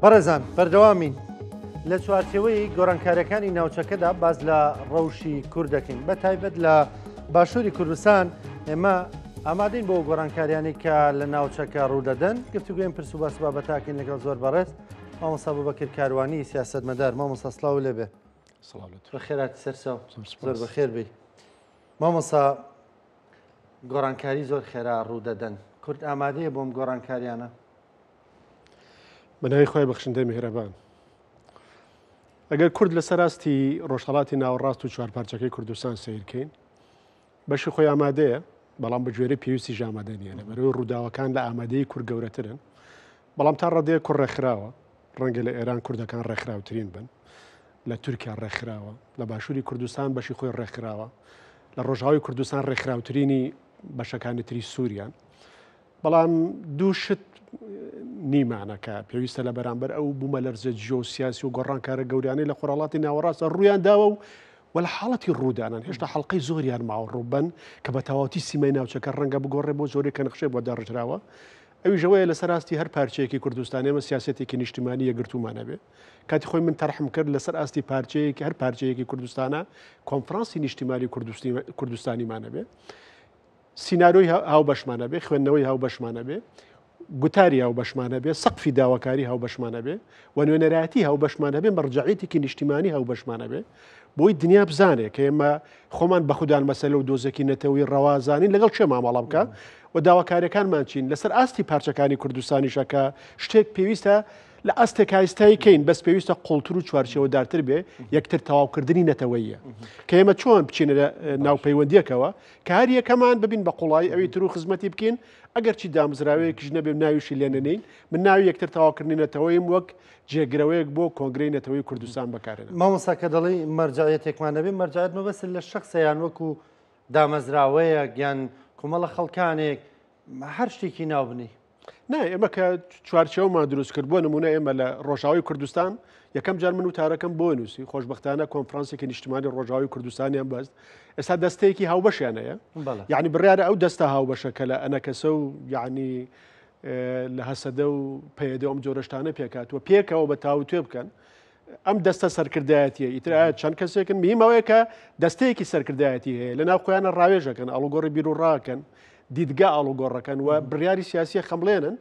بەڕێزان بەردەوامین لە چوارچێوەی گۆڕانکاریەکانی ناوچەکەدا باس لە ڕەوشی کورد دەکەین بە تایبەت لە باشووری کوردستان ئێمە ئامادەین بۆ گۆڕانکاریانی کە لە ناوچەکە ڕوودەدەن گفتوگوێن پرس و باس بابەتاکەین لەگەڵ زۆر بەڕێز مامۆستا بەکر کاروانی سیاستمەدار مامۆستا سڵاو لێبێ بەخێرات سەرچاو زۆر بەخێر بی مامۆستا گۆڕانکاری زۆر خێرا ڕوودەدەن کورد ئامادەیە بۆم گۆڕانکاریانە بە ناوی خوای بەخشندەی میهرەبان. ئەگەر کورد لەسەر ئاستی ڕۆژهەڵاتی ناوەڕاست و چوارپارچەکەی کوردستان سەیرکەین بەشی خۆی ئامادەیە بەڵام بە گوێرەی پێویستی ئامادە نییە لەبەرەوەی ڕووداوەکان لە ئامادەی کورد گەورەترن بەڵام تا ڕادەیە کوڕ ڕێکخراوە ڕەنگە لە ئێران کوردەکان ڕێکخراوترین بن لە تورکیا ڕێکخراوە لە باشووری کوردستان بەشی خۆی ڕێکخراوە لە ڕۆژاوی کوردستان ڕێکخراوترینی بەشەکانی تری سووریان بەڵام دوو شت نیمانە کە پێویستە لە بەرامبەر ئەو بوومەلەرزە جیۆسیاسی و گۆڕانکارە گەورانەی لە خۆرهەڵاتی ناوەڕاستدا ڕوویان داوە و و لە حاڵەتی ڕوودانن هێشتا حەڵقەی زۆریان ماوە ڕووبەن کە بە تەواوەتی سیمای ناوچەکە ڕەنگە بگۆڕێ بۆ جۆرێک کە نەخشەی بۆ داڕژراوە ئەویش ئەوەیە لەسەر ئاستی هەر پارچەیەکی کوردستان ئێمە سیاسەتێکی نیشتیمانی یەکگرتوومان هەبێ کاتی خۆی من تەرحم کرد لەسەر ئاستی پارچەیەکی هەر پارچەیەکی کوردستانە کۆنفرانسی نیشتیمانی کوردستانیمان هەبێ سینارۆی هاوبەشمان هەبێ، خوێندنەوەی هاوبەشمان هەبێ، گوتاری هاوبەشمان هەبێ، سەقفی داواکاری هاوبەشمان هەبێ و نوێنەرایەتی هاوبەشمان هەبێ، مەرجەعیەتێکی نیشتیمانی هاوبەشمان هەبێ، بۆی دنیا بزانێ کە ئێمە خۆمان بە خودان مەسەلە و دۆزێکی نەتەوەی ڕەوا زانین لەگەڵ کێ مامەڵە بکا و داواکاریەکانمان چین لەسەر ئاستی پارچەکانی کوردستانیشە کە شتێک پێویستە لە ئاستێک ئایستایی کەین بەس پێویستە قوڵتر و چوارچێوەدارتر بێ یەکتر تەواوکردنی نەتەوەیە کە ئێمە چۆن بچینە ناو پەیوەندیەکەوە کە هەر یەکەمان ببین بە قوڵایی ئەوی تر و خزمەتی بکەین، ئەگەرچی دامزراوەیەکیش نەبێ و ناویشی لێ نەنێین، من ناوی یەکتر تەواوکردنی نەتەوەییم وەک جێگرەوەیەک بۆ کۆنگرەی نەتەوەیی کوردستان بەکارهێنا. مامۆستا کە دەڵێی مەرجەعیەتێکمان نەبێ، مەرجەعیەت مەبەستت لە شەخسە یان وەکو دامەزراوەیەک یان کۆمەڵە خەڵکانێک هەر شتێکی ناو بنێی؟ نا ئێمە کە چوارچێوەمان دروست کرد بۆ نمونە ئێمە لە ڕۆژاوی کوردستان یەکەم جار من وتارەکەم بۆ نووسی خۆشببختانە کۆنفرانسێکی نیشتمانی ڕۆژاوی کوردستانیان بەست ئێستا دەستەیەکی هاوبەشیان هەیە یعنی بڕیارە ئەو دەستە هاوبەشە کە لە ئەنەکەسە و یعنی لە هەسەدە و پەیەدە ئەم جۆرەشتانە پێکاتوە پێکەوە بە تاوتوێ بکەن ئەم دەستە سەرکردایەتیە ئیتر ئایا چەند کەسێکن مهم ئەوەیە کە دەستەیەکی سەرکردایەتی هەیە لە ناو خۆیانە ڕاوێژەکەن ئاڵوگۆڕی بیر و ڕاکەن دیدگا ئاڵوگۆڕەکەن و بڕیاری سیاسیە خەمڵێنن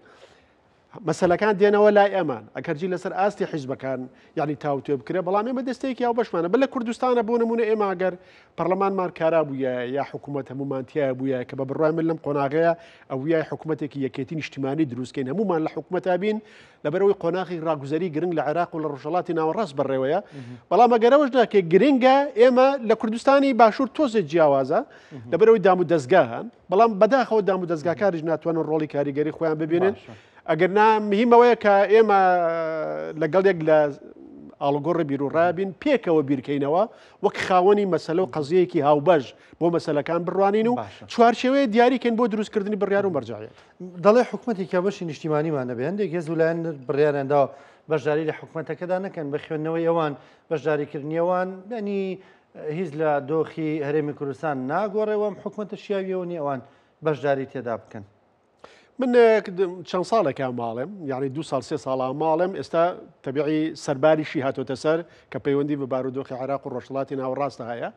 مەسەلەکان دێنەوە لای ئەمان ئەگەرجی لەسەر ئاستی حیزبەکان یعنی تاوتوێ بکرێ بەڵام ئێمە دەستەیەکی هاوبەشمانە بە لە کوردستانە بۆ نمونە ئێمە ئەگەر پەرلەمانمان کارا بووە یا حکوومەت هەمومان تایە بووە کە بە بڕای من لەم قۆناغەیە ئەویای حکوومەتێکی یەکێتی نیشتیمانی دروستکەین هەمومان لە حکوومەتا بین لەبەرئەوەی قۆناغی ڕاگوزەری گرنگ لە عێراق و لە ڕۆژهەڵاتی ناوەڕاست بەڕێوەیە بەڵام ئەگەرەوەش ناکەی گرنگە ئێمە لە کوردستانی باشوور تۆزێک جیاوازە لەبەرئەوەی دام و دەستگا هەن بەڵام بەداخەوە دام و دەستگاکانیش ناتوانن ڕۆڵی کاریگەری خۆیان ببینن ئەگەر نا مهمەوەیە کە ئێمە لەگەڵ یەک لە ئاڵوگۆڕی بیروڕابین پێکەوە بیرکەینەوە وەک خاوەنی مەسەلە و قەزیەیەکی هاوبەش بۆ مەسەلەکان بڕوانین و چوارچێوەیە دیاریکەین بۆ دروستکردنی بڕیار و مەرجەعیەت. دەڵێ حکومەتێکی هاوبەشی نیشتیمانیمان هەبێ، هەندێک هێز و لایەن بڕیاریان داوە بەشداری لە حکومەتەکەدا نەکەن، بە خوێندنەوەی ئەوان بەشداریکردنی ئەوان یانی هیچ لە دۆخی هەرێمی کوردستان ناگۆڕێ و ئەم حکومەتە شیاویەوە نییە ئەوان بەشداری تێدا بکەن. من چەند ساڵێکە ماڵێم یعنی دو ساڵ سێ ساڵە ماڵێم ئێستا تەبیعی سەرباریشی هاتۆتە سەر کە پەیوەندی بە بارودۆخی عێراق و ڕۆژهەڵاتی ناوەڕاستە هەیە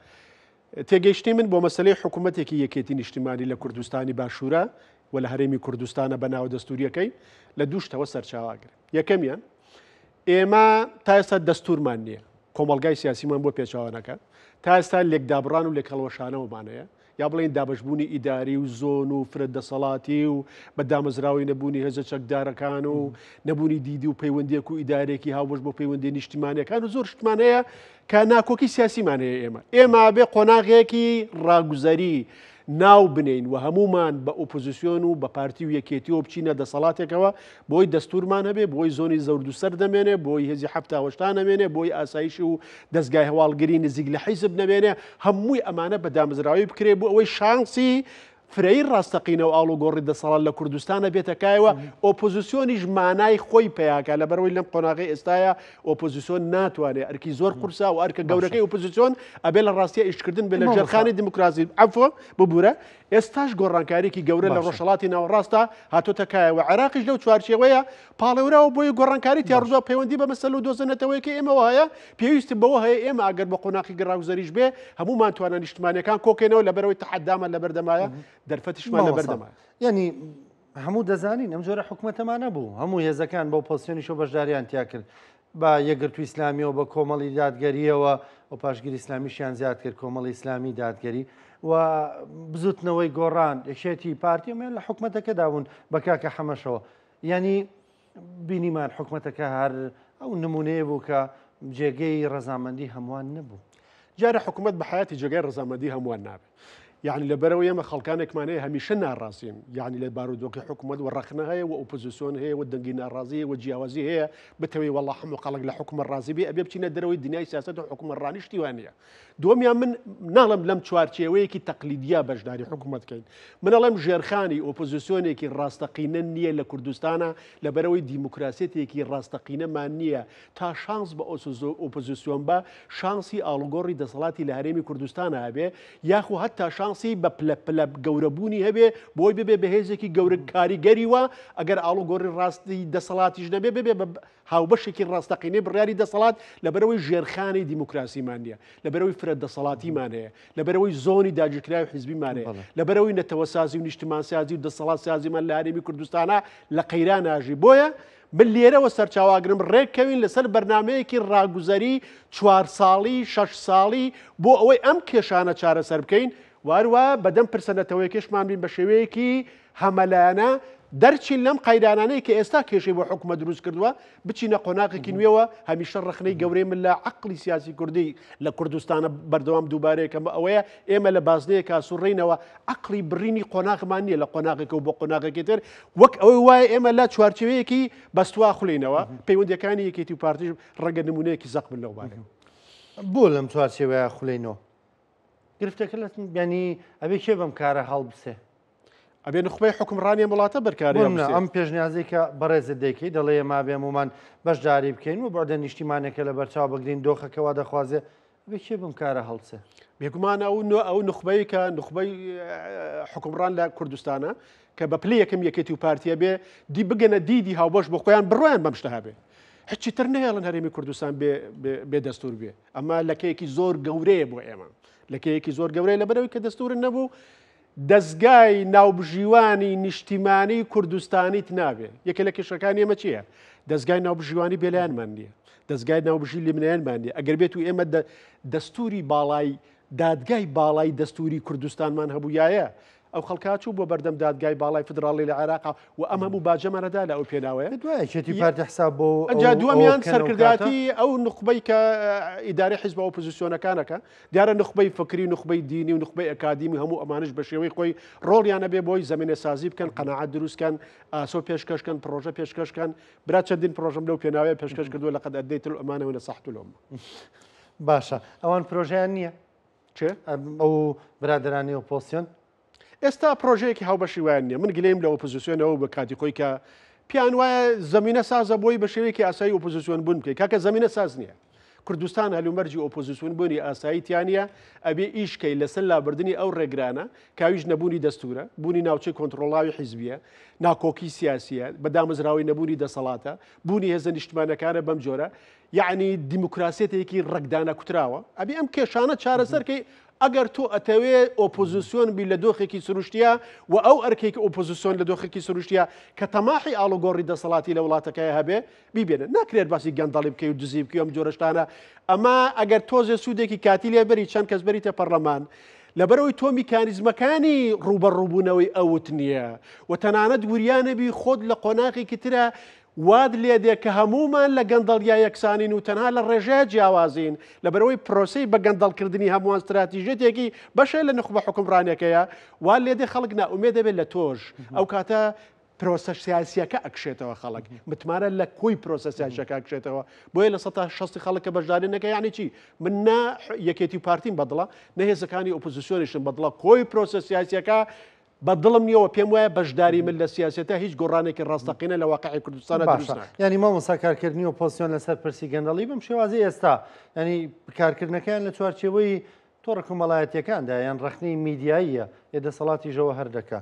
تێگەیشتنی من بۆ مەسەلەی حکوومەتێکی یەکێتی نیشتیمانی لە کوردستانی باشوورە و لە هەرێمی کوردستانە بە ناوە دەستوریەکەی لە دوو شتەوە سەرچاواگرن یەکەمیان ئێمە تا ئێستا دەستورمان نییە کۆمەڵگای سیاسیمان بۆ پێچوانەکە تا ئێستا لێکدابڕان و لێکهەڵوەشانەوەمان هەیە یا بڵێین دابەشبوونی ئیداری و زۆن و فرە دەسەڵاتی و بە دامەزراوەی نەبوونی هێزە چەکدارەکان و نەبوونی دیدی و پەیوەندیەک و ئیدارێکی هاوبەش بۆ پەیوەندی نیشتیمانەکان و زۆر شتمان هەیە کە ناکۆکی سیاسیمان هەیە ئێمە ئێمە بێ قۆناغێکی ڕاگوزەری ناو بنین و هەمومان بە ئۆپۆزیسیۆن و بە پارتی و یەکێتیەوە بچینە دەسەڵاتێکەوە بۆی دەستورمان هەبێ بۆی زۆنی زەوردوسەر دەمێنێ بۆی هێزی هەشتا نەمێنێ بۆی ئاسایش و دەستگای هەواڵگری نزیک لە حیزب نەمێنێ هەمووی ئەمانە بە دامەزراوی بکرێ بۆ ئەوەی شانسی فرەیی ڕاستەقینە و ئاڵوگۆڕی دەسەڵات لە کوردستانە بێتە کایەوە، ئۆپۆزیسیۆنیش مانای خۆی پەیاکا، لەبەرئەوەی لەم قۆناغەی ئێستایا ئۆپۆزیسیۆن ناتوانێ، ئەرکی زۆر قورسە و ئەرکە گەورەکەی ئۆپۆزیسیۆن ئەبێ لە ڕاستیا ئیشکردن بێ لە ژێرخانی دیموکراسی. عەفوە ببورە، ئێستاش گۆڕانکاریی گەورە لە ڕۆژهەڵاتی ناوەڕاستدا هاتۆتە کایەوە، عێراقیش لەو چوارچێوەیە پاڵێوراوە بۆیە گۆڕانکاری تیا ڕووداوە پەیوەندی بە مەسەلە و دۆزە نەتەوەیەکەی ئێمەوە هەیە، پێویستی بەوە هەیە ئێمە ئەگەر بە قۆناخی گەڕاگوزەریش بێ هەموومان توانا نیشتمانیەکان کۆکەینەوە لەبەرئەوەی تەحەدامان لەبەردەمایە دەرفەتیشمان لەبەردەمایە. یانی هەموو دەزانین ئەم جۆرە حکومەتەمان نەبوو، هەموو هێزەکان بە ئۆپۆزسیۆنیشەوە بەشداریان تیا کرد، بە یەکگرتووی ئیسلامیەوە، بە کۆمەڵی دادگەریەوە و پاشگری ئیسلامیشیان زیاد کرد، کۆمەڵی ئیسلامی دادگەری و بزوتنەوەی گۆڕان، یەکێتی، پارتی ئەمەیان لە حکومەتەکەدا بوون بە کاکە حەمەشەوە. یانی بینیمان حکومەتەکە هەر ئەو نمونەیە بوو کە جێگەی ڕەزامەندی هەمووان نەبوو. جارە حکومەت بە حەیاتی جێگای ڕەزامەندی هەمووان نابێ. یەعنی لەبەرئەوەی ئێمە خەڵکانێکمان هەیە هەمیشە ناڕازین، یەعنی لە بارودۆخی حکومەت وە ڕەخنە هەیە وە ئۆپۆزیسیۆن هەیە وە دەنگی ناڕازی هەیە وە جیاوازی هەیە، بتەوێ وەڵا هەموو خەڵک لە حکومەت ڕازی بێ ئەبێ بچینە دەرەوەی دنیای سیاسەت و حکومەتڕانی شتی وا نییە. دووەمیان من ناڵێم لەم چوارچێوەیەکی تەقلیدیە بەشداری حکومەت کەین، من ئەڵێم ژێرخانی ئۆپۆزیسیۆنێکی ڕاستەقینە نییە لە کوردستانا، لەبەرئەوەی دیموکراسیەتێکی ڕاستەقینەمان نییە تا شانس بە ئۆپۆزیسیۆن بە شانسی ئاڵوگۆڕی دەسەڵاتی لە هەرێمی کوردستانا هەبێ یاخو هەتا شانسی بە پلە پلە گەورەبوونی هەبێ بۆی ببێ بە هێزێکی گەورە کاریگەری وا ئەگەر ئاڵوگۆڕی ڕاستی دەسەڵاتیش نەبێ ببێ بە هاوبەشێکی ڕاستەقینەی بڕیاری دەسەڵات، لەبەرئەوەی ژێرخانی دیموکراسیمان نییە، لەبەرئەوەی فرە دەسەڵاتیمان هەیە، لەبەرئەوەی زۆنی داگیرکراوی حیزبیمان هەیە، لەبەرئەوەی نەتەوەسازی و نیشتمانسازی و دەسەڵاتسازیمان لە هەرێمی کوردستانا لە قەیران ئاژی. بۆیە من لێرەوە سەرچاوەئەگرم ڕێککەوین لەسەر بەرنامەیەکی ڕاگوزەری چوار ساڵی، شەش ساڵی بۆ ئەوەی ئەم کێشانە چارەسەر بکەین و هەروا بەدەم پرسە نەتەوەیەکەشمان بین بە شێوەیەکی هەمەلایەنە دەرچین لەم قەیرانانەی کە ئێستا کێشەی بۆ حکومەت دروست کردووە، بچینە قۆناغێکی نوێوە. هەمیشە ڕەخنەی گەورەی من لە عەقڵی سیاسی کوردی لە کوردستانە بەردەوام دووبارەیەکەمە ئەوەیە ئێمە لە بازنەیەکا سوڕینەوە، عەقڵی بڕینی قۆناغمان نییە لە قۆناغێکەوە بۆ قۆناغێکی تر، وەک ئەوەی وایە ئێمە لە چوارچێوەیەکی بەستوا خولینەوە. پەیوەندییەکانی یەکێتی و پارتیش ڕەنگە نموونەیەکی زەق بن لەو بارەیەوە. بۆ لەم چوارچێوەیە خولینەوە؟ گرفتەکە لە یانی ئەبێ کێ بەم کارە هەڵبسێ؟ ئەبێ نوخبەی حوکمڕانی ئەم وڵاتە بەرکاری بۆ ئەم پێشنیازەی کە بەڕێزت دەیکەی دەڵێ ئێمە ئەبێ هەموومان بەشداری بکەین و بەعدە نیشتیمانێکە لە بەرچاو بگرین دۆخەکە وا دەخوازێ ئەبێ کێ بەم کارە هەڵسێ؟ بێگومان ئەو ئەو نوخبەی کە نوخبەی حوکمڕان لە کوردستانە کە بە پلەی یەکەم یەکێتی و پارتیە بێ دی بگەنە دیدی هاوبەش بۆ خۆیان بڕوایان بەم شتە هەبێ هیچی تر نەهێڵن هەرێمی کوردستان بێ بێ دەستور بێ ئەمە لەکەیەکی زۆر گەورەیە بۆ ئێمە لەکەیەکی زۆر گەورەیە لەبەرەوەی کە دەستورن نەبوو دەزگای ناوبژیوانی نیشتیمانی کوردستانیت نابێ. یەکێ لە کێشەکانی ئێمە چییە؟ دەزگای ناوبژیوانی بێلایەنمان نییە. دەزگای ناوبژی لێملایەنمان نییە. ئەگەر بێت و ئێمە دەستوری باڵای دادگای باڵای دەستوری کوردستانمان هەبوویایە ئەو خەڵکە چوو بۆ بەردەم دادگای باڵای فدراڵی لە عێراق و ئەم هەموو باجەمانە دا لە ئەو پێناوەیە. دوای یەکێتی پارتی حساب بۆ ئەنجا دووەمیان سەرکردایەتی ئەو نوخبەی کە ئیدارەی حیزبە ئۆپۆزیسیۆنەکانەکە دیارە نوخبەی فکری و نوخبەی دینی و نوخبەی ئەکادیمی هەموو ئەمانەش بە شێوەی خۆی ڕۆڵیان هەبێ بۆی زەمینەسازی بکەن، قەناعەت دروست کەن، ئاسۆ پێشکەش کەن، پڕۆژە پێشکەش کەن. برا چەندین پڕۆژەم لەو پێناوەیە پێشکەش کردووە لقد ادیت الامانە ونصحت الامە. باشە ئەوان پرۆژەیان نییە؟ کێ؟ ئەو برادەرانی ئۆپۆزسیۆن؟ ئێستا پرۆژەیەکی هاوبەشی وایان نییە. من گلەییم لە ئۆپۆزیسیۆنەوە بە کاتی خۆی کە پێیان وایە زەمینە سازە بۆی بە شێوەیەکی ئاسایی ئۆپۆزیسیۆن بوون بکەیت. کاکە زەمینە ساز نییە. کوردستان هەلومەرجی ئۆپۆزیسیۆن بوونی ئاسایی تیا نییە، ئەبێ ئیش کەی لەسەر لابردنی ئەو ڕێگرانە کە ئەویش نەبوونی دەستوورە، بوونی ناوچەی کۆنتڕۆڵاوی حیزبییە، ناکۆکی سیاسییە، بە دامەزراوەی نەبوونی دەسەڵاتە، بوونی هێزە نیشتمانەکانە بەم جۆرە. یەعنی دیموکراسیەتێکی ڕەگدانەکوتراوە. ئەبێ ئەم کێشانە چارەسەر کەی. ئەگەر تۆ ئەتەوێ ئۆپۆزیسیۆن بی لە دۆخێکی سروشتیە و ئەو ئەرکێکی ئۆپۆزیسیۆن لە دۆخێکی سروشتیە کە تەماحی ئاڵوگۆڕی دەسەڵاتی لە وڵاتەکەی هەبێ بیبێنە. ناکرێت باسی گەندەڵی بکەی و دزی بکەی و ئەم جۆرە شتانە. ئەمە ئەگەر تۆزێ سوودێکی کاتی لێ بەری چەند کەس بەریتە پەرلەمان لەبەرئەوەی تۆ میکانیزمەکانی ڕووبەڕووبوونەوەی ئەوت نییە و تەنانەت وریا نەبی خۆت لە قۆناغێکی ترە وات لێدێ کە هەموومان لە گەندەڵیا یەکسانین و تەنها لە ڕێژەیا جیاوازین، لەبەرئەوەی پرۆسەی بە گەندەڵکردنی هەمووان ستراتیژیەتێکی بەشێ لە نوخبە حوکمڕانەکەیە، وات لێدێ خەڵک نائومێد دەبێت لە تۆش، ئەو کاتە پرۆسە سیاسیەکە ئەکشێتەوە خەڵک متمانە لە کۆی پرۆسە سیاسیەکە ئەکشێتەوە، بۆیە 60% خەڵک کە بەشداری نەکە یعنی چی؟ من نە یەکێتی و پارتیم بەدڵە نە هێزەکانی ئۆپۆزیسیۆنیشم بەدڵە، کۆی پرۆسە سیاسیەکە بە دڵم نییەوە پێم وایە بەشداری من لە سیاسەتە هیچ گۆڕانێکی ڕاستەقینە لە واقعی کوردستانە باشە یعنی مامۆستا کارکردنی ئۆپۆزسیۆن لەسەر پرسی گەندەڵی بەم شێوازی ئێستا یعنی کارکردنەکەیان لە چوارچێوەی تۆڕە کۆمەڵایەتیەکاندا یان ڕەخنەی میدیاییە ئێ دەسەڵاتیشەوە هەر دەکا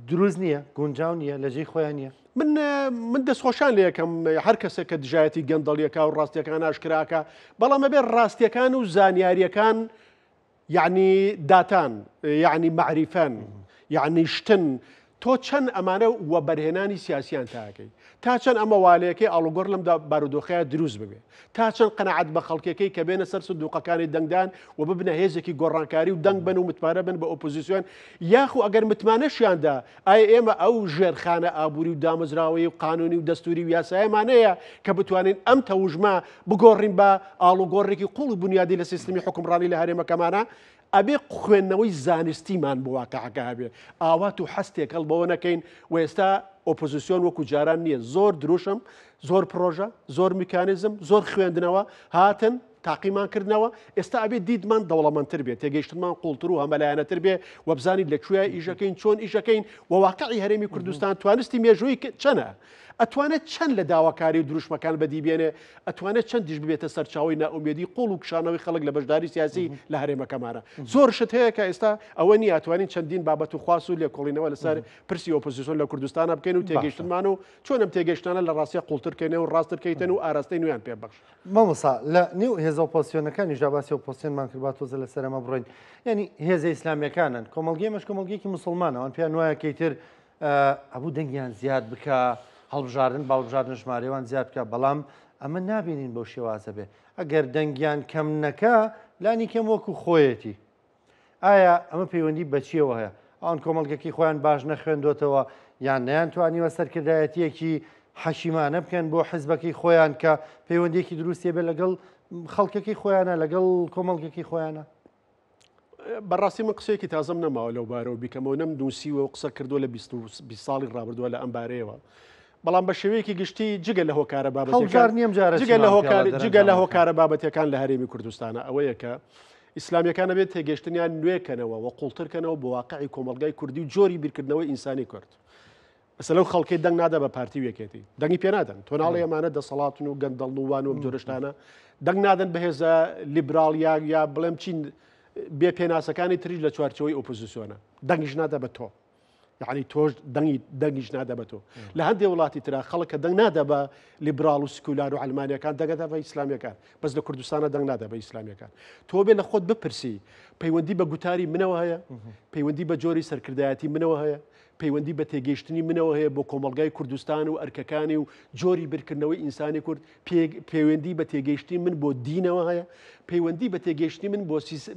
دروست نییە گونجاو نییە لە جێی خۆیان نییە. من من دەستخۆشان لێ یەکەم هەر کەسێک کە دژایەتی گەندەڵیەکە و ڕاستیەکان ئاشکراکە بەڵام ئەبێ ڕاستیەکان و زانیاریەکان یعنی داتان یعنی مەعریفەن یعنی شتن تۆ چەند ئەمانە وەبەرهێنانی سیاسیان تاکەی تا چەند ئەمە والەکەی ئاڵوگۆڕ لەم بارودۆخەیە دروست ببێ تا چەند قەناعەت بە خەڵکەکەی کە بێنە سەر سندوقەکانی دەنگدان و ببنە هێزێکی گۆڕانکاری و دەنگ بن و متمانە بن بە ئۆپۆزیسیۆن یاخو ئەگەر متمانەشیاندا ئایا ئێمە ئەو ژێرخانە ئابووری و دامەزراوەیی و قانونی و دەستوری و یاسایەمانەیە کە بتوانین ئەم تەوژمە بگۆڕین بە ئاڵوگۆڕێکی قوڵ و بنیادی لە سیستمی حکومڕانی لە هەرێمەکەمانە ئەبێ خوێندنەوەی زانستیمان بۆ واقعەکە هەبێ، ئاوات و حەز تێکەڵ بەوە نەکەین و ئێستا ئۆپۆزیسیۆن وەکو جاران نییە، زۆر دروشم، زۆر پرۆژە، زۆر میکانیزم، زۆر خوێندنەوە هاتن، تاقیمان کردنەوە، ئێستا ئەبێ دیدمان دەوڵەمەندتر بێ، تێگەیشتنمان قوڵتر و هەمەلایەنەتر بێ و بزانین لە کوێ ئیشەکەین، چۆن ئیشەکەین و واقعی هەرێمی کوردستان توانستی مێژووی چەنە؟ ئەتوانێت چەند لە داواکاری و دروشمەکان بەدی بێنێ، ئەتوانێت چەندیش ببێتە سەرچاوەی نائومێدی قوڵ و کشانەوەی خەڵک لە بەشداری سیاسی لە هەرێمەکەمانە. زۆر شت هەیە کە ئێستا ئەوە نییە ئەتوانین چەندین بابەت و خواست و لێکۆڵینەوە لەسەر پرسی ئۆپۆزیسیۆن لە کوردستانە بکەین و تێگەیشتنمان و چۆن ئەم تێگەیشتنانە لە ڕاستیا قوڵتر کەینەوە و ڕاستتر کەیتن و ئاراستەی نوێیان پێ ببەخشین. مامۆستا لە نێو هێزە ئۆپۆزسیۆنەکانیشدا باسی ئۆپۆزسیۆنمان کرد با تۆزە لەسەر ئەمە بڕۆین یانی هێزە ئیسلامیەکانن کۆمەڵگەی ئێمەش کۆمەڵگەیەکی موسڵمانە ئەوان پێیان وایە کە ئیتر ئەبوو دەنگیان زیاد بکا هەڵبژاردن بە هەڵبژاردن ژمارەیان زیاد بکە بەڵام ئەمە نابینین بەو شێوازە بێ ئەگەر دەنگیان کەم نەکا لانی کەم وەکو خۆیەتی ئایا ئەمە پەیوەندی بەچیەوە هەیە ئەوان کۆمەڵگەکەی خۆیان باش نەخوێندۆتەوە یان نەیانتوانیوە سەرکردایەتیەکی حەشیمانە بکەن بۆ حزبەکەی خۆیان کە پەیوەندیەکی دروستێ بێ لەگەڵ خەڵکەکەی خۆیانە لەگەڵ کۆمەڵگەکەی خۆیانە. بەڕاستی من قسەیەکی تازەم نەماوە لەو بارەوە بیکەمەوە نەم نووسیوە و قسە کردووە لە 20 ساڵی ڕابردووە لە ئەم بارەیەوە بەڵام بە شێوەیەکی گشتی جگە لە هۆکارە بابەتەکان جگە لە هۆکار جگە لە هۆکارە بابەتەکان لە هەرێمی کوردستانە ئەوەیە کە ئیسلامیەکان ئەبێت تێگەشتنیان نوێکەنەوە و قوڵترکەنەوە بۆ واقعی کۆمەڵگای کوردی و جۆری بیرکردنەوەی ئینسانی کورد. ئەسە لەو خەڵکەی دەنگ نادا بە پارتی و یەکێتی دەنگی پێ نادەن تۆ ناڵێ ئەمانە دەسەڵاتن و گەندەڵن و وان و ئەم جۆرە شتانە دەنگ نادەن بە هێزە لیبراڵ یا یا بڵێم چین بێ پێناسەکانی تریش لە چوارچەوەی ئۆپۆزیسیۆنە دەنگیش نادا بە تۆ یعنی تۆش دەنگی دەنگیش نادا بە تۆ لە هەندێک وڵاتی ترا خەڵک کە دەنگ نادا بە لیبراڵ و سکولار و عەلمانیەکان دەگەدا بە ئیسلامیەکان بەس لە کوردستانە دەنگ نادا بە ئیسلامیەکان تۆ بێ لە خۆت بپرسی پەیوەندی بە گوتاری منەوە هەیە پەیوەندی بە جۆری سەرکردایەتی منەوە هەیە پەیوەندی بە تێگەیشتنی منەوە هەیە بۆ کۆمەڵگای کوردستان و ئەرکەکانی و جۆری بیرکردنەوەی ئینسانی کورد، پەیوەندی بە تێگەیشتنی من بۆ دینەوە هەیە، پەیوەندی بە تێگەیشتنی من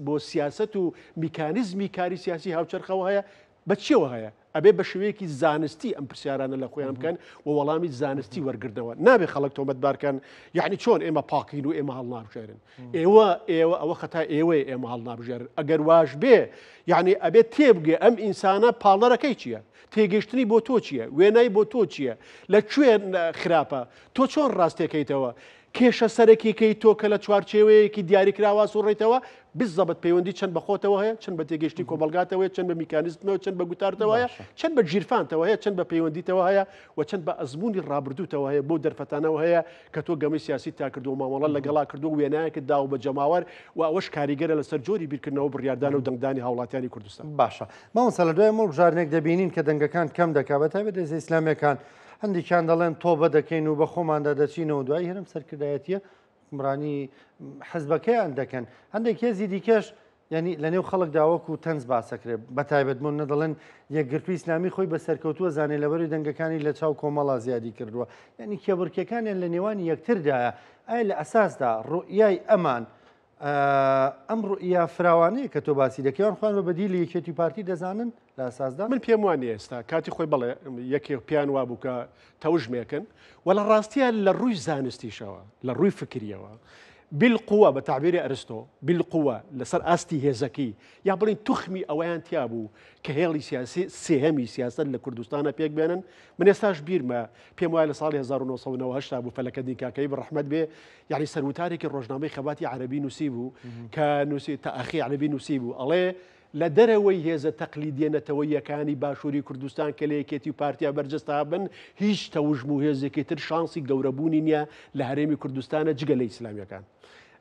بۆ سیاسەت و میکانیزمی کاری سیاسی هاوچەرخەوە هەیە، بە چیەوە هەیە؟ ئەبێ بە شێوەیەکی زانستی ئەم پرسیارانە لە خۆیان بکەن و وەڵامی زانستی وەرگرنەوە. نابێ خەڵک تۆمەتبار کەن یعنی چۆن ئێمە پاکین و ئێمە هەڵنابژێرن. ئێوە ئێوە ئەوە خەتای ئێوەیە ئێمە هەڵنابژێرن ئەگەر واش بێ یعنی ئەبێت تێبگێ ئەم ئینسانە پاڵەرەکەی چییە تێگەیشتنی بۆ تۆ چییە وێنای بۆ تۆ چییە لە کوێ خراپە تۆ چۆن ڕاستێکەیتەوە کێشە سەرەکیەکەی تۆ کە لە چوارچێوەیەکی دیاریکراوە سوڕیتەوە بزەبت پەیوەندی چەند بە خۆتەوە هەیە چەند بە تێگەشتی کۆمەلگاتەوە چەند بە میکانیزمەوە چەند بە گوتارتەوە هەیە چەند بە ژیرفانتەوە هەیە چەند بە پەیوەندیتەوە هەیە و چەند بە ئەزموونی ڕابردووتەوە هەیە بۆ دەرفەتانەوە هەیە کە تۆ گەمەی سیاسیت تا کردووە مامەڵە لەگەڵا کردووە و وێنایەکت داوە بە جەماوەر و ئەوەش کاریگەرە لەسەر جۆری بیرکردنەوە و بڕیاردان و دەنگدانی هاوڵاتیانی کوردستان. باشە مامۆستا لە دوای ئەم هەڵبژاردنێک دەبینین کە دەنگەکان کەم دەکا بە تایبەت هێزە ئیسلامیەکان هەندێکیان دەڵێن تۆبە دەکەین و بە خۆماندا دەچینەوە دوای هەرم سەرکردایەتیە حوکمڕانی حزبەکەیان دەکەن هەندێک هێزی دیکەش یانی لەنێو خەڵکدا وەکو تەنز باسەکرێ بەتایبەت بۆ نەدەڵێن یەکگرتووی ئیسلامی خۆی بە سەرکەوتووە زانێ لەبەری دەنگەکانی لە چاو کۆمەڵا زیادی کردووە یعنی کێبڕکێکانیان لە نێوان یەکتردایە ئایا لە ئەساسدا ڕوئیای ئەمان ئەم ڕوئیا فراوانەیە کە تۆ باسی دەکەیان خۆیان بە بەدیلی یەکێتی پارتی دەزانن لە ئەساسدا من پێم وانیە ئێستا کاتی خۆی بەڵێ یەکێک پێیان وابوو کە تەوژمێکن و لە ڕاستیە لە ڕووی زانستیشەوە لە ڕووی فکریەوە بالقوە بە تەعبیری ئەرستۆ بالقوە لەسەر ئاستی هێزەکی یا بڵێین توخمی ئەوەیان تیا بوو کە هێڵی سیاسی سێهەمی سیاسەت لە کوردستانە پێک بێنن من ئێستاش بیرمە پێم وایە لە ساڵی 1998 بوو فەلەکەدین کاکەیی بە ڕەحمەت بێ یعنی سەروتارێکی ڕۆژنامەی خەباتی عەرەبی نووسی بوو کە نووسی تەئاخی عەرەبی نووسی بوو ئەڵێ لە دەرەوەی هێزە تەقلیدیە نەتەوەییەکانی باشووری کوردستان کە لە یەکێتی و پارتیا بەرجەستە بن، هیچ تەوژم و هێزێکی تر شانسی گەورەبوونی نیە لە هەرێمی کوردستانە جگە لە ئیسلامیەکان.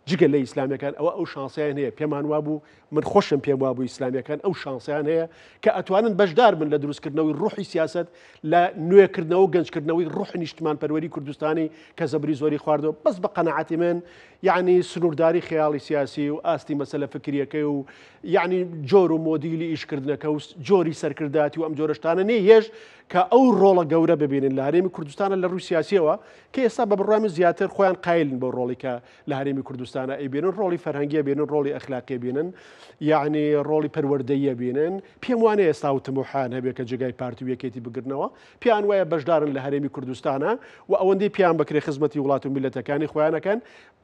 جگە لە ئیسلامیەکان ئەوە ئەو شانسیان هەیە. پێمان وابوو، من خۆشم پێم وابوو ئیسلامیەکان ئەو شانسیان هەیە کە ئەتوانن بەشدار بن لە دروستکردنەوەی ڕوحی سیاسەت، لە نوێکردنەوە و گەنجکردنەوەی ڕوحی نیشتمانپەروەری کوردستانی کە زەبری زۆری خواردووە. بەس بە قەناعەتی من یەعنی سنوورداری خەیاڵی سیاسی و ئاستی مەسەلە فکریەکەی و یەعنی جۆر و مۆدیلی ئیشکردنەکە و جۆری سەرکردایەتی و ئەم جۆرە شتانە نەیهێشت کە ئەو ڕۆڵە گەورە ببینن لە هەرێمی کوردستانە لە ڕووی سیاسیەوە، کە ئێستا بە بڕوای من زیاتر خۆیان قایلن بەو ڕۆڵی کە لە هەرێمی کوردستانە ئەیبینن، ڕۆڵی فەرهەنگی ئەبینن، ڕۆڵی ئەخلاقی ئەبینن، یەعنی ڕۆڵی پەروەردەیی ئەبینن. پێم وانیە ئێستا ئەو تموحیان هەبێ کە جێگای پارتی و یەکێتی بگرنەوە. پێیان وایە بەشدارن لە هەرێمی کوردستانە و ئەوەندەی پێیان بکرێ خزمەتی وڵات و میللەتەکانی خۆیان ئەکەن.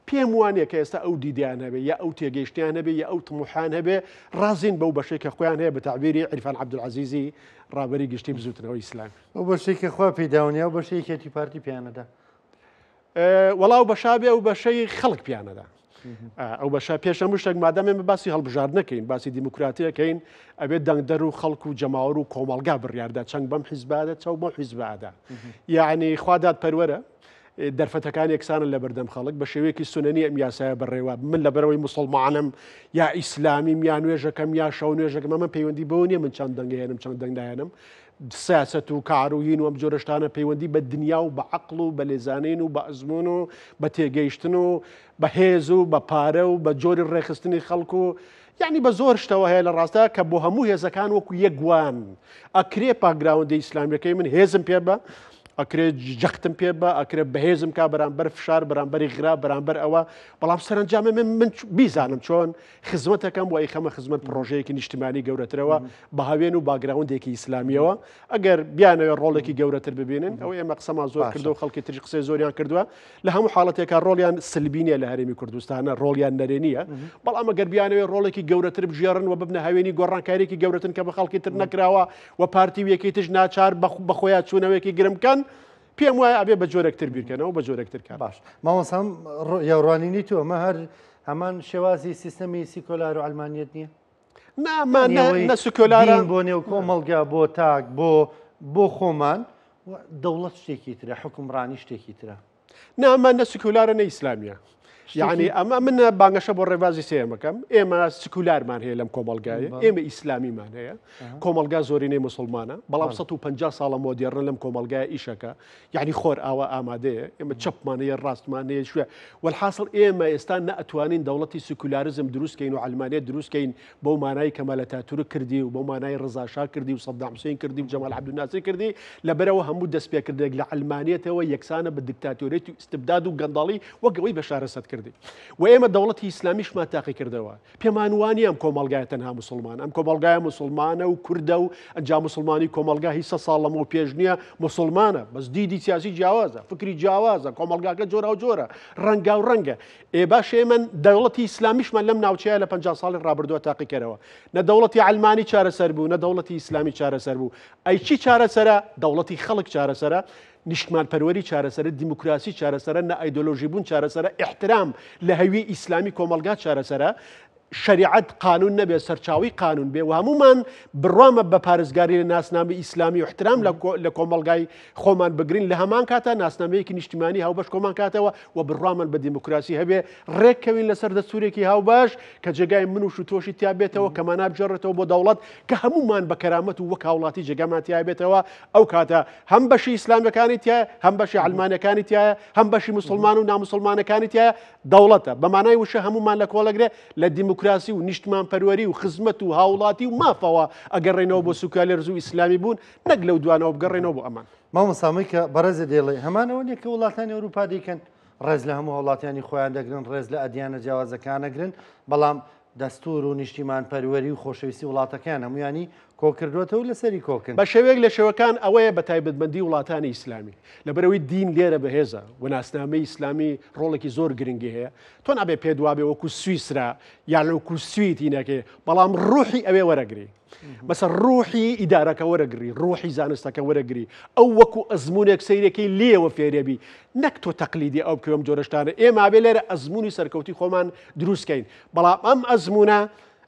پێم وانیە کە ئێستا ئەو دیدیان هەبێ یا ئەو تێگەیشتیان هەبێ یا ئەو تموحیان هەبێ، ڕازین بەو بەشەی کە خۆیان هەیە، بە تەعبیری عیرفان عەبدولعەزیزی ڕابەری گشتی بزووتنەوەی ئیسلامی. ئەو بەشەی کە خوا پێی داون یا ئەو بەشەی یەکێتی پارتی پێیان ئەدا؟ وەڵا ئەو بەشا بێ ئەو بەشەی خەڵک پێیان ئەدا. ئەو بەشە پێش هەموو شتێک مادام ئێمە باسی هەڵبژاردنەکەین، باسی دیموکراتیەکەین، ئەبێت دەنگدەر و خەڵک و جەماوەر و کۆمەڵگا بڕیاردا چەنگ بەم حیزبادە چەو بەم حیزبادە. یعنی خوا دادپەروەرە، دەرفەتەکان یەکسانن لە بەردەم خەڵک، بە شێوەیەکی سوننی ئەم یاسایە بەڕێوە. من لەبەرەوەی مسلمانم یا ئیسلامیم یا نوێژەکەم یا شەو نوێژەکەم، ئەمە پەیوەندی بەوە نییە من چەند دەنگەیەنم چەند دەنگ نایەنم. سیاسەت و کار و هین و ئەم جۆرە شتانە پەیوەندی بە دنیا و بە عەقڵ و بە لێزانین و بە ئەزموون و بە تێگەیشتن و بە هێز و بە پارە و بە جۆری ڕێکخستنی خەڵک و یعنی بە زۆر شتەوە هەیە لە ڕاستە کە بۆ هەموو هێزەکان وەکو یەکوان ئەکرێ background ی ئیسلامیەکەی من هێزم پێ بە ئەکرێ جەختم پێ بە ئەکرێ بەهێزم کا بەرامبەر فشار بەرامبەری غرا بەرامبەر ئەوە، بەڵام سەرنجامە من بیزانم چۆن خزمەتەکەم و ئەیخەمە خزمەت پڕۆژەیەکی نیشتمانی گەورەترەوە بە هەوێن و background ێکی ئیسلامیەوە. ئەگەر بیانەوێت ڕۆڵێکی گەورەتر ببینن، ئەو ئێمە قسەمان زۆر کردو خەڵکی تری قسەی زۆریان کردووە، لە هەموو حاڵەتێکا ڕۆڵیان سلبی نییە لە هەرێمی کوردستانە، ڕۆڵیان نەرێنیە، بەڵام ئەگەر بیانەوێت ڕۆڵێکی گەورەتر بگێڕن و ببنە هەوێنی گۆڕانکاریێکی گەورەتن کە بە خەڵکی تر نەکراوە و پارتی و یەکێتیش ناچار بە خۆیان چوونەوەیەکی گرم بکەن، پێم وایە ئەبێ بە جۆرێکتر بیرکەنەوە، بە جۆرێکتر کار. باش مامۆستا، ڕوانینی تۆ ئەمە هەر هەمان شێوازی سیستەمی سیکۆلار و عەلمانیەت نییە؟ نە سیکۆلارە بۆ نێو کۆمەڵگا، بۆ تاک، بۆ خۆمان، دەوڵەت شتێکی ترە، حکومڕانی شتێکی ترە. نامە نە سیکۆلارە نە ئیسلامیە. یعنی ئەمە من بانگەشە بۆ ڕێبازی سێیەمەکەم. ئێمە سکولارمان هەیە لەم کۆمەلگایە، ئێمە ئیسلامیمان هەیە، کۆمەلگا زۆرینەی مسلمانە، بەڵام 150 ساڵە مۆدێرنە لەم کۆمەلگای ئیشەکە، یعنی خۆر ئاوا ئامادەیە. ئێمە چەپمان هەیە، ڕاستمان هەیە، شوێ والحاصل ئێمە ئێستا نەتوانین دەوڵەتی سکولاریزم دروستکەین و عەلمانیەت دروستکەین بەو مانای کەمال ئەتاتورک کردی و بەو مانای ڕەزا شا کردی و سەدام حوسێن کردی و جەمال عەبدولناسر کردی. لەبەرەوە هەموو دەستپێکردێک لە عەلمانیەتەوە یەکسانە بە دیکتاتۆریەت و ئیستبداد و گەندەڵی وەک ئەوەی بەشار ئەسەد کردی. و ئێمە دەوڵەتی ئیسلامیشمان تاقی کردەوە. پێمان وانیە ئەم کۆمەڵگایە تەنها مسلمان، ئەم کۆمەڵگایە مسلمانە و کوردە و ئەنجا مسلمانی کۆمەڵگا هیچ 100 ساڵ لەمەو پێش نییە مسلمانە، بەس دیدی سیاسی جیاوازە، فکری جیاوازە، کۆمەڵگاکە جۆرا و جۆرە، ڕەنگا و ڕەنگە. ئێ باش ئێمە دەوڵەتی ئیسلامیشمان لەم ناوچەیە لە 50 ساڵی ڕابردووە تاقیکەرەوە. نە دەوڵەتی عەلمانی چارەسەر بوو، نە دەوڵەتی ئیسلامی چارەسەر بوو. ئەی چی چارەسەرە؟ دەوڵەتی خەڵک چارەسەرە، نیشتمانپەروەری چارەسەرە، دیموکراسی چارەسەرە، نە ئایدۆلۆژی بوون چارەسەرە، ئیحترام لە هەویەی ئیسلامی کۆمەڵگا چارەسەرە، شەریعەت قانون نەبێ سەرچاوی قانون بێ و هەمومان بڕوامە بە پارێزگاری لە ناسنامەی ئیسلامی و احترام لە کۆمەڵگای خۆمان بگرین، لە هەمان کاتا ناسنامەیەکی نیشتیمانی هاوبەش کۆمان کاتەوە و بڕوامان بە دیموکراسی هەبێ، ڕێککەوین لەسەر دەستورێکی هاوبەش کە جێگای من و شوتۆشی تیا بێتەوە، کە مانا بگێڕێتەوە بۆ دەوڵەت، کە هەمومان بە کەرامەت و وەک هاوڵاتی جێگامان تیا بێتەوە. ئەو کاتە هەم بەشی ئیسلامیەکانی تایە، هەم بەشی عەلمانەکانی تایە، هەم بەشی مسلمان و نامسلمانەکانی تایە. دەوڵەتە بە مانای وشە هەمومان لە کۆڵەگرێ لە دیموکراسی و نیشتمان پەروەری و خزمەت و هاوڵاتی و مافەوە ئەگەڕێنەوە بۆ سوکالێرز و ئیسلامی بوون، نەک لەو دوانەوە بگەڕێنەوە بۆ ئەمان. مامۆستا کە بەڕێزت دێڵێ هەمانەوە نییە کە وڵاتانی ئەوروپا دەیکەن، ڕێز لە هەموو هاوڵاتیانی خۆیان دەگرن، ڕێز لە ئەدیانە جیاوازەکان ئەگرن، بەڵام دەستور و نیشتیمان پەروەری و خۆشەویستی وڵاتەکەیان هەمویانی کۆکردووەتەوە و لەسەری کۆکن. بە شێوەیەک لە شێوەکان ئەوەیە بە تایبەتمەندی وڵاتانی ئیسلامی، لەبەرئەوەی دین لێرە بەهێزە و ناسنامەی ئیسلامی ڕۆڵێکی زۆر گرنگی هەیە، تۆ نابێ پێت وابێ وەکو سویسرا یان وەکو سوید هینەکەی، بەڵام ڕوحی ئەوێ وەرەگری، مەسەر ڕوحی ئیدارەکە وەرەگری، ڕوحی زانستەکە وەرەگری، ئەو وەکو ئەزمونێک سەیرەکەی لێوە فێرەبی، نەک تۆ تەقلیدی ئەو بکەوم جۆرە شتانە. ئێمە ئەبێ لێرە ئەزمونی سەرکەوتی خۆمان دروستکەین، بەڵام ئەم ئەزمونە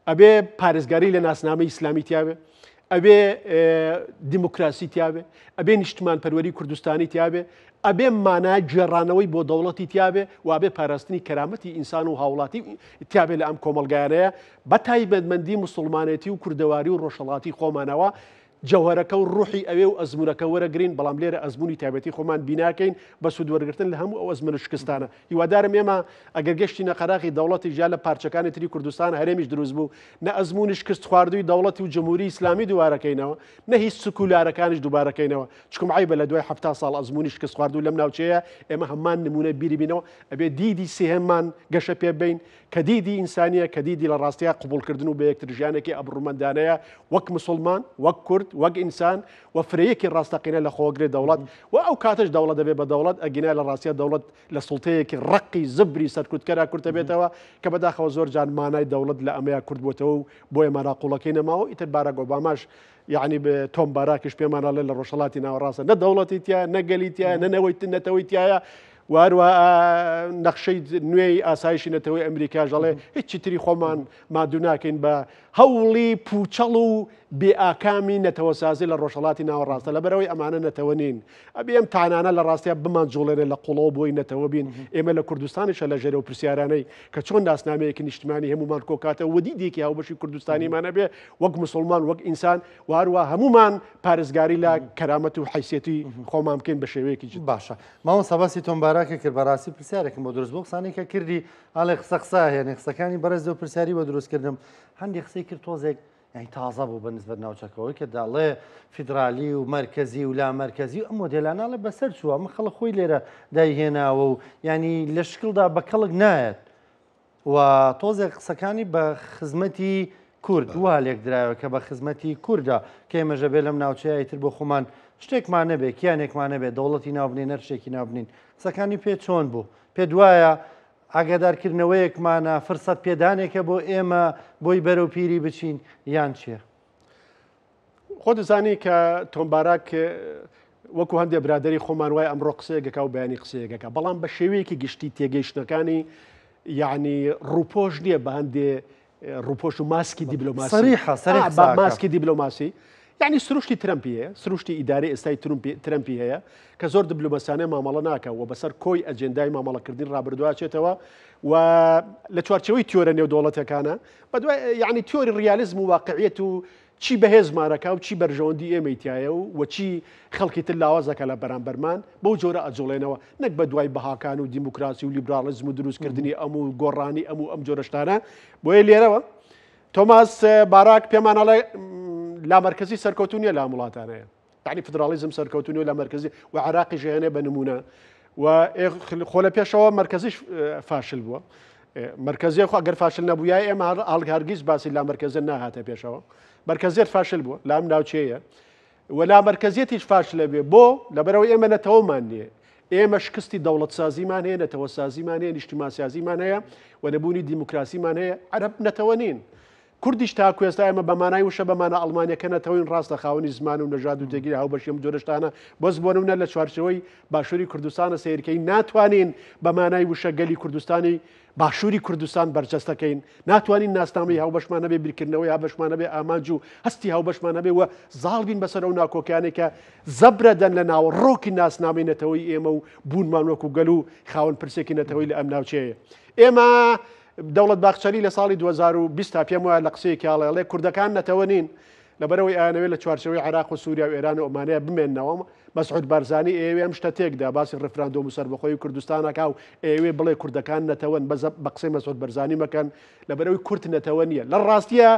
ئەبێ پارێزگاری لە ناسنامەی ئیسلامی تیاێ، ئەبێ دیموکراسی تیاێ، ئەبێ نیشتمان پەروەری کوردستانی تیاێ، ئەبێ مانا گێڕانەوەی بۆ دەوڵەتی تیاێ و ئەبێ پاراستنی کەرامەتی ئینسان و هاوڵاتی تیاێ لە ئەم کۆمەڵگایانەیە بە تایبەتمەندی موسڵمانێتی و کوردەواری و ڕۆژهەڵاتی خۆمانەوە جەوهەرەکە و ڕوحی ئەوێ و ئەزموونەکە وەرەگرین، بەڵام لێرە ئەزموونی تایبەتی خۆمان بیناکەین بە سوود وەرگرتن لە هەموو ئەو ئەزموون و شکستانە. هیوادارم ئێمە ئەگەر گەشتینە قەراغی دەوڵەتیش یا لە پارچەکانی تری کوردستان هەرێمیش دروست بوو، نە ئەزموونی شکستخواردووی دەوڵەتی و جمهوری ئیسلامی دووبارەکەینەوە، نە هی سکولارەکانیش دووبارەکەینەوە. چکم عەیبە لە دوای 70 ساڵ ئەزموونی شکستخواردوو لەم ناوچەیە ئێمە هەمان نموونە بیری بینەوە. ئەبێ دیدی سێهەممان گەشە پێ بەین کە دیدی ئینسانییە، کە دیدی لە ڕاستیا قبوڵکردن و بەیەکترژیانێکی ئابڕوومەندانەیە وەک مسوڵمان، وەک کورد، وەک ئینسان و فرەیەکی ڕاستەقینە لە خۆگرێ دەوڵەت و ئەو کاتەش دەوڵەت دەبێ بە دەوڵەت، ئەگینا لە ڕاستیا دەوڵەت لە سوڵتەیەکی ڕەقی زبری سەرکوتکەرا کورتەبێتەوە کە بەداخەوە زۆر جار مانای دەوڵەت لە ئەمەیا کورت بۆتەوە و بۆیە مانا قوڵەکەی نەماوە ئیتر باراک ئۆباماش یەعنی تۆم باراکیش پێمان ئەڵێ لە ڕۆژهەڵاتی ناوەڕاستە نە دەوڵەتی تیایە نە گەلی تیایە نە نەوەی نەتەوەی تیایە و هەروەها نەخشەی نوێی ئاسایشی نەتەوەی ئەمریکاش ئەڵێ هیچی تری خۆمان مادوو ناکەین بە هەوڵی پوچەڵ و بێ ئاکامی نەتەوەسازی لە ڕۆژهەڵاتی ناوەڕاستە لەبەرئەوەی ئەمانە نەتەوە نین ئەبێ ئەم تانانە لە ڕاستیا بمان جوڵێنێ لە قوڵەوە بۆی نەتەوە بین ئێمە لە کوردستانیشە لە ژێرەوە پرسیارانەی کە چۆن ناسنامەیەکی نیشتمانی هەمومان کۆکاتە و دیدێکی هاوبەشی کوردستانیمان هەبێ وەک مسلمان وەک ئینسان و هەروە هەمومان پارێزگاری لە کەرامەت و حیسیەتی خۆمان بکەین بە شێوەیەکی جدی. باشە مامۆستا باسی تۆم باراکە کرد بەڕاستی پرسیارێکم بۆ دروست بۆ قسانەی کە کردی ئاڵێ قسە قسە هێنێ قسەکانی بەڕێز و پرسیاری بۆ دروست کردم هەندێک قسەی کرد تۆزێک یانی تازە بوو بە نسبەت ناوچەکەوەی کە دەڵێ فیدرالی و مەرکەزی و لامەرکەزی و ئەم مۆدێلانە ئەڵێ بەسەر چووە ئەمە خەڵک خۆی لێرە دایهێناوە و یانی لە شکڵدا بە کەڵک نایەت و تۆزێک قسەکانی بە خزمەتی کورد وا لێکدرایەوە کە بە خزمەتی کوردە کە ئێمەش ئەبێ لەم ناوچەیە ئیتر بۆ خۆمان شتێکمان نەبێ کیانێکمان نەبێ دەوڵەتی ناوبنێ نەر شتێکی ناوبنین قسەکانی پێ چۆن بوو پێت وایە ئاگادارکردنەوەیەکمانە، فرسەت پێدانێکە بۆ ئێمە بۆی بەرەو پیری بچین یان چیە؟ خۆت دەزانی کە تۆم باراک وەکو هەندێ برادری خۆمان وای ئەمڕۆ قسەیەکەکە و بەیانی قسەیەکەکە بەڵام بە شێوەیەکی گشتی تێگەیشتنەکانی یعنی ڕووپۆش نییە بە هەندێ ڕووپۆش و ماسکی دیبلۆماسی سەریحە سەریح بە ماسکی دیبلۆماسی یعنی سروشتی ترەمپی هەیە سروشتی ئیدارەی ئێستای ترەمپی هەیە کە زۆر دیبلۆماسیانە مامەڵە ناکە و بەسەر کۆی ئەجێندای مامەڵەکردنی ڕابردوواچێتەوە و لە چوارچەوەی تیۆرە نێودەوڵەتەکانە بەدوای یعنی تیۆری ڕیالیزم و واقعیت و چی بەهێزمانەکا و چی بەرژەوەندی ئێمەی تایە و و چی خەڵکی تر لاوازەکە لە بەرامبەرمان بەو جۆرە ئەجوڵێنەوە نەک بە دوای بەهاکان و دیموکراسی و لیبراڵیزم و دروستکردنی ئەم و گۆڕانی ئەم و ئەم جۆرە شتانە بۆیە لێرەوە تۆماس باراک پێمان ئەڵێ لامەرکەزی سەرکەوتوو نییە لە ئەم وڵاتانەیە یعنی فدراڵیزم سەرکەوتوو نییە لە مەرکەزی و عراقی ژێنێ بە نمونە و خۆ لە پێشەوە مەرکەزیش فاشل بووە مەرکەزیە خۆ گەر فاشل نەبووە ئێمە هەڵگارگیز باسی لا مەرکەزە ناهاتە پێشەوە مەرکەزیەت فاشل بووە لام ناوچەیە و لامەرکەزیەتیش فاشلە بێ بۆ؟ لەبەرئەوەی ئێمە نەتەوەمان نییە. ئێمە شکستی دەوڵەتسازیمان هەیە، نەتەوەسازیمان هەیە، نیشتیمانسازیمان هەیە و نەبوونی دیموکراسیمان هەیە. عەرەب نەتەوە نین. کوردیش تاکو ئێستا ئێمە بە مانای وشە بە مانا ئەڵمانیەکە نەتەوەین ڕاستە خاوەنی زمان و نەژاد و جێگیری هاوبەشی ئەم جۆرە شتانە بەس بۆ نمونە لە چوارچێوەی باشووری کوردستانە سەیرکەین ناتوانین بە مانای وشە گەلی کوردستانی باشووری کوردستان بەرجەستە کەین، ناتوانین ناسنامەی هاوبەشمان هەبێ، بیرکردنەوەی هاوبەشمان هەبێ، ئامانج و هەستی هاوبەشمان هەبێ و زاڵ بین بەسەر ئەو ناکۆکیانەی کە زەبرە دەن لە ناوەڕۆکی ناسنامەی نەتەوەی ئێمە و بوونمان وەکو گەل و خاوەن پرسێکی نەتەوەی لە ئەم ناوچەیە. ئێمە دەوڵەت باخچەلی لە ساڵی 2020 تا پێم وایە لە قسەیەکی ئاڵێ ئەڵێ کوردەکان نەتەوە نین، لەبەرئەوەی ئەیانەوێت لە چوارچێوەی عێراق و سووریا و ئێران و ئەمانەیە بمێننەوە، مەسعود بارزانی ئەیەوێ ئەم شتە تێکدا، باسی ڕیفراندۆم و سەربەخۆیی کوردستان ئەکا و ئەیەوێ بڵێ کوردەکان نەتەوەن، بەس بە قسەی مەسعود بەرزانی مەکەن، لەبەرئەوەی کورد نەتەوە نییە. لە ڕاستیا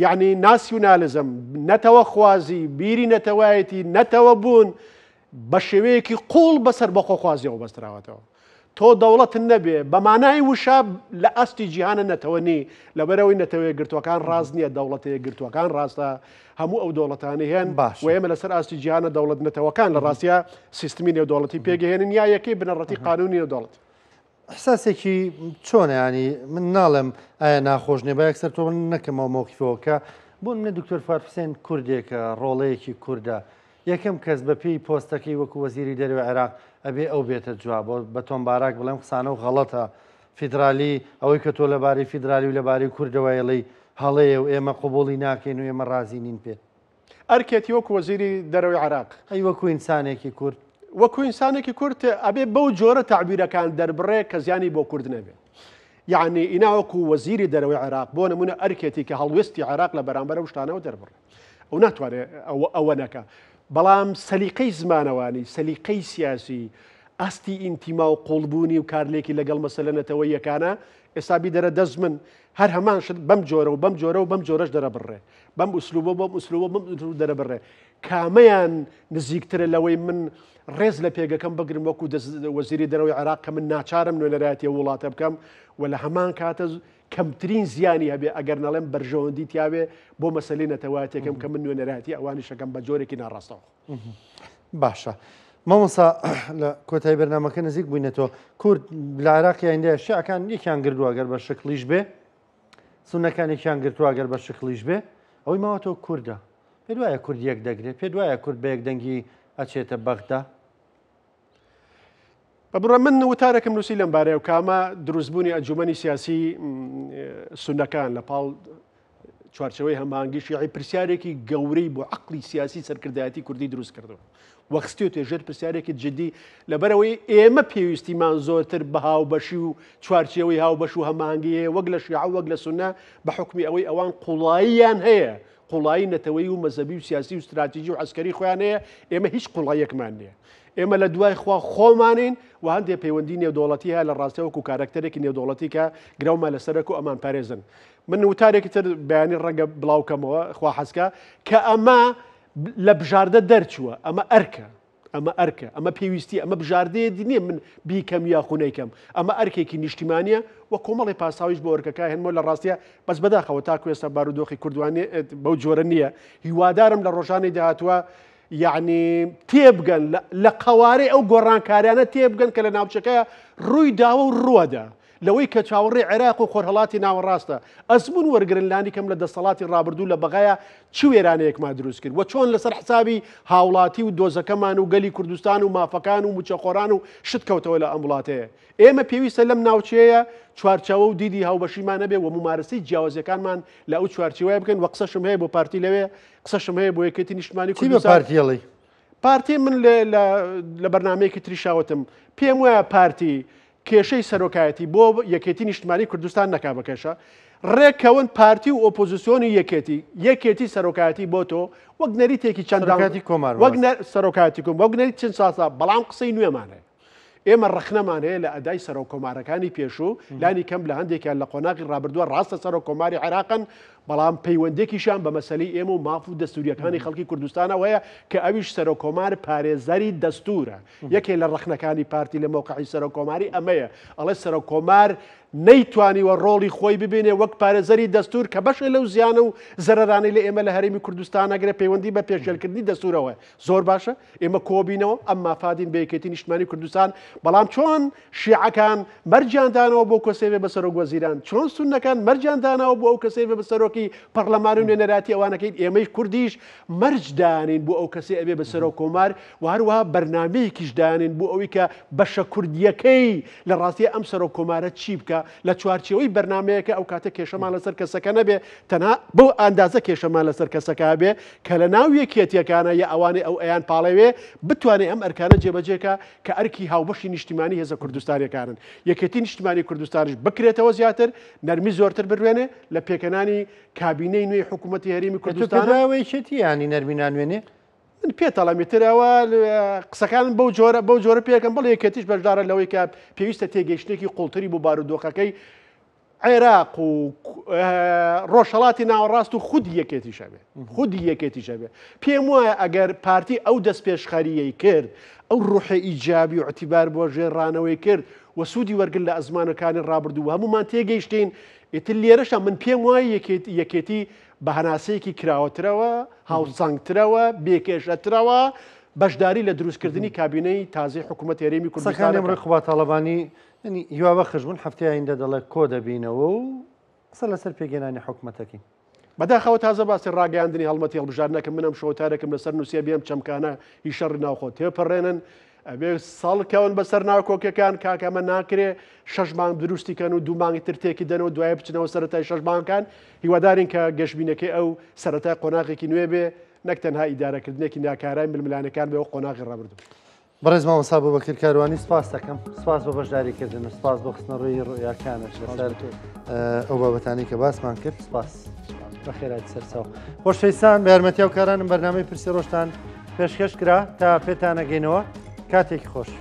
یەعنی ناسیونالزم، نەتەوەخوازی، بیری نەتەوایەتی، نەتەوەبوون بە شێوەیەکی قووڵ بە سەربەخۆخوازیەوە بەستراوەتەوە. تۆ دەوڵەتت نەبێ بە مانای وشە لە ئاستی جیهانە نەتەوە نی، لەبەرئەوەی نەتەوە یەکگرتووەکان ڕاست نییە، دەوڵەتە یەکگرتووەکان ڕاستە، هەموو ئەو دەوڵەتانەی هەن باشە. و ئێمە لەسەر ئاستی جیهانە دەوڵەت نەتەوەکان لە ڕاستیا سیستمی نێودەوڵەتی پێکهێنن یا یەکەی بنەڕەتی قانوونی نێودەوڵەتی. ئیحساسێکی چۆنە یانی من ناڵێم ئایا ناخۆش نییە با یەکسەر تۆ من نەکەمەوە مەوقیفەوە کە بۆ نمونە دکتۆر فواد حوسێن کوردێکە ڕۆڵەیەکی کوردە یەکەم کەس بە پێی پۆستەکەی وەکو وەزیری دەرەوەی عێراق ئەبێ ئەو بێتە جواب بە تۆم باراک بڵێم قسانە و غەڵەتە فیدرالی ئەوەی کە تۆ لەبارەی فیدرالی و لەبارەی کوردەوە ئەڵێی. هەڵەیە و ئێمە قبوڵی ناکەین و ئێمە ڕازی نین پێ؟ ئەرکێتی وەکو وەزیری دەرەوەی عێراق. ئەی وەکو ئینسانێکی کورد؟ وەکو ئینسانێکی کورد ئەبێ بەو جۆرە تەعبیرەکان دەربڕێ کە زیانی بۆ کورد نەبێ. یعنی ئینا وەکو وەزیری دەرەوەی عێراق بۆ نمونە ئەرکێتی کە هەڵوێستی عێراق لە بەرامبەر ئەو شتانەوە دەربڕێ. ئەو ناتوانێت ئەوە نەکا. بەڵام سەلیقەی زمانەوانی، سەلیقەی سیاسی، ئاستی ئینتیما و قوڵبوونی و کارلێکی لەگەڵ مەسەلە نەتەوەییەکانە، ئێستا بیدەرە دەست من، هەر هەمان شت بەم جۆرە و بەم جۆرە و بەم جۆرەش دەرەبڕێ. بەم ئوسلوبە و بەم ئوسلوبە و بەم ئوسلوب دەرەبڕێ. کامەیان نزیکترە لەوەی من ڕێز لە پێگەکەم بگرم وەکو وەزیری دەرەوەی عێراق کە من ناچارم نوێنەرایەتی ئەو وڵاتە بکەم و لە هەمان کاتە کەمترین زیانی هەبێ ئەگەر نەڵێم بەرژەوەندی تیاوێ بۆ مەسەلەی نەتەوایەتیەکەم کە من نوێنەرایەتی ئەوانیشەکەم بە جۆرێکی ناڕاستەوخۆ. باشە مامۆسا لە کۆتایی بەرنامەکە نزیک بووینەتەوە کورد لە عێراقی ئایندەیە شیعەکان یەکیان گردووە گەر بە شکڵیش بێ سوننەکان یەکیان گرتووە گەر بە شکڵیش بێ ئەوەی ماوەتەوە کوردە پێت وایە کورد یەک دەگرێت پێت وایە کورد بە یەک دەنگی ئەچێتە بەغدا؟ بە بڕە من وتارێکم نووسی لەم بارەیە و کامە دروستبوونی ئەنجومەنی سیاسی سوننەکان لە پاڵ چوارچەوەی هەماهەنگی شیعی پرسیارێکی گەورەی بۆ عقلی سیاسی سەرکردایەتی کوردی دروست کردو و خستیوتە ژێر پرسیارێکی جدی لەبەرەوەی ئێمە پێویستیمان زۆرتر بە هاوبەشی و چوارچێوەی هاوبەش و هەماهەنگی هەیە وەک لە شیعە وەک لە سوننە بە حکمی ئەوەی ئەوان قوڵاییان هەیە قوڵایی نەتەوەیی و مەزەبی و سیاسی و ستراتیجی و عەسکەری خۆیان هەیە ئێمە هیچ قوڵاییەکمان نییە ئێمە لە دوای خوا خۆمانین و هەندێک پەیوەندی نێودەوڵەتی هەیە لە ڕاستە وەکو کارەکتەرێکی نێودەوڵەتی کە گرەومان لەسەرەک و ئەمان پارێزن من وتارێکی تر بەیانی ڕەنگە بڵاو کەمەوە خوا حەزکا کە ئەمە لە بژاردە دەرچووە ئەمە ئەرکە ئەمە ئەرکە ئەمە پێویستی ئەمە بژاردەیە نییە من بیکەم یاخو نەیکەم ئەمە ئەرکێکی نیشتیمانیە و کۆمەڵی پاساویش بۆ ئەرکەکە هێنمەوە لە ڕاستیە بەس بەداخەوە تاکو ئێستا بارودۆخی کوردوانی بەو جۆرە نییە هیوادارم لە ڕۆژانی داهاتوە یعنی تێبگەن لە قەوارەی ئەو گۆڕانکاریانە تێبگەن کە لە ناوچەکە ڕووی داوە و ڕووەدا لەوەی کە چاوەڕێی عێراق و خۆرهەڵاتی ناوەڕاستە، ئەزموون وەرگرن لانیکەم لە دەستەڵاتی ڕابردوو لە بەغایا چ وێرانەیەکمان دروست کرد و چۆن لەسەر حسابی هاوڵاتی و دۆزەکەمان و گەلی کوردستان و مافەکان و موچەخۆران و شت کەوتەوە لە ئەم وڵاتەیە. ئێمە پێویستە لەم ناوچەیە چوارچەوە و دیدی هاوبەشیمان هەبێ و مومارەسەی جیاوازیەکانمان لە ئەو چوارچێوەیە بکەین و قسەشم هەیە بۆ پارتی لەوێ، قسەشم هەیە بۆ یەکێتی نیشتمانی چی بە کوردستان. پارتی ئەڵێی؟ پارتی من لە بەرنامەیەکی تریشا وتم پێم وایە پارتی کێشەی سەرۆکایەتی بۆ یەکێتی نیشتمانی کوردستان نەکا بە کێشە، ڕێککەون پارتی و ئۆپۆزیسیۆنی یەکێتی، یەکێتی سەرۆکایەتی بۆ تۆ وەک نەریتێکی چەندان سەرۆکایەتی کۆمار وەک سەرۆکایەتی کۆم وەک نەریت چەند ساڵ بەڵام قسەی نوێمان هەیە. ئێمە ڕەخنەمان هەیە لە ئەدای سەرۆک کۆمارەکانی پێشوو، لانی کەم لە هەندێکیان لە قۆناغی ڕابردووە ڕاستە سەرۆک کۆماری عێراقن، بەڵام پەیوەندێکیشیان بە مەسەلەی ئێمە و ماف و دەستوریەکانی خەڵکی کوردستانەوە هەیە کە ئەویش سەرۆک کۆمار پارێزەری دەستورە. یەکێ لە ڕەخنەکانی پارتی لە مەوقعی سەرۆک کۆماری ئەمەیە، ئەڵێ سەرۆک کۆمار نەیتوانیوە ڕۆڵی خۆی ببینێ وەک پارێزەری دەستور کە بەشێ لەو زیانە و زەرەرانەی لە ئێمە لە هەرێمی کوردستان ئەگرێ پەیوەندی بە پێشێلکردنی دەستورەوە. زۆر باشە ئێمە کۆبینەوە ئەم مافادین بە یەکێتی نیشتمانی کوردستان، بەڵام چۆن شیعەکان مەرجیان داناوە بۆ کەسێ بێ بە سەرۆک وەزیران، چۆن سوننەکان مەرجیان داناوە بۆ ئەو کەسێ بێ بە سەرۆکی پەڕلەمان و نوێنەراتی ئەوانەکەین، ئێمەی کوردیش مەرج دانین بۆ ئەو کەسێ ئەبێ بە سەرۆک کۆمار و هەروەها بەرنامەیەکیش دانین بۆ ئەوەی کە بەشە کوردییەکەی لە ڕاستیە ئەم سەرۆک کۆمارە چی بکا لە چوارچێوەی بەرنامەیەکە، ئەو کاتە کێشەمان لەسەر کەسەکە نەبێ، تەنها بەو ئەندازە کێشەمان لەسەر کەسەکە هەبێ کە لە ناو یەکیەتیەکانە یا ئەوانەی ئەو ئەیان پاڵێوێ بتوانێ ئەم ئەرکانە جێبەجێ کا کە ئەرکی هاوبەشی نیشتیمانی هێزە کوردستانیەکانن. یەکێتی نیشتیمانی کوردستانیش بکرێتەوە زیاتر، نەرمی زۆرتر بروێنێ لە پێکهێنانی کابینەی نوێی حکوومەتی هەرێمی تۆ پێت کوردستانە. وایە یەکێتی یانی نەرمی نانوێنێ؟ من پێت ئەڵێم ئیتر ئەوە قسەکانم بەو جۆرە بەو جۆرە پێکەم، بەڵێ یەکێتیش بەشدارە لەوەی کە پێویستە تێگەیشتنێکی قوڵتری بۆ بارودۆخەکەی عێراق و ڕۆژهەڵاتی ناوەڕاست و خودی یەکێتیش هەبێ خودی یەکێتیش هەبێ. پێم وایە ئەگەر پارتی ئەو دەستپێشخەریەی کرد، ئەو ڕوحی ئیجابی و اعتبار بۆ ژێرڕانەوەی کرد و سوودی وەرگرت لە ئەزمانەکانی ڕابردوو و هەمومان تێگەیشتین، ئیتر لێرەشە من پێم وایە یەکێتی بە هەناسەیەکی کراوەترەوە، هاوسەنگترەوە، بێکێشەترەوە بەشداری لە دروستکردنی کابینەی تازەی حکوومەت هەرێمی کوردستان قسەکانی ئەمڕۆی قوباد تاڵەبانی یانی هیوابەخش بوون، هەفتەی ئایندە دەڵێ کۆ دەبینەوە و قسە لەسەر پێکهێنانی حکومەتەکەین. بەداخەوە تازە باسی ڕاگەیاندنی هەڵمەتی هەڵبژاردنەکەم، من ئەمشەو وتارێکم لەسەر نووسیە بێم چەمکانە هی شەڕی ناوخۆ تێپەڕێنن. ئەبێ سەڵکەون بەسەر ناکۆکیەکان، کاکە ئەمە ناکرێ شەش مانگ دروستی کەن و دوو مانگی تر تێکی دەن و دوایە بچنەوە سەرەتای شەش مانگەکان. هیوادارین کە گەشبینەکەی ئەو سەرەتای قۆناغێکی نوێ بێ، نەک تەنها ئیدارەکردنێکی ناکارای ململانێکان بێ وەک قۆناغی ڕابردوو. بەڕێز مامۆستا ئەبوبەکر کاروانی سپاس دەکەم، سپاس بۆ بەشداریکردن و سپاس بۆ خستنەڕووی ڕوئیاکانت لەسەر ئەو بابەتانەی کە باسمان کرد. سپاس. بەخێرات سەرچاو. خۆشەویستان بە یارمەتی هاوکارانم بەرنامەی پرسی ڕۆژتان پێشکەش کرا تا پێتانەگەینەوە کاتێکی خۆش.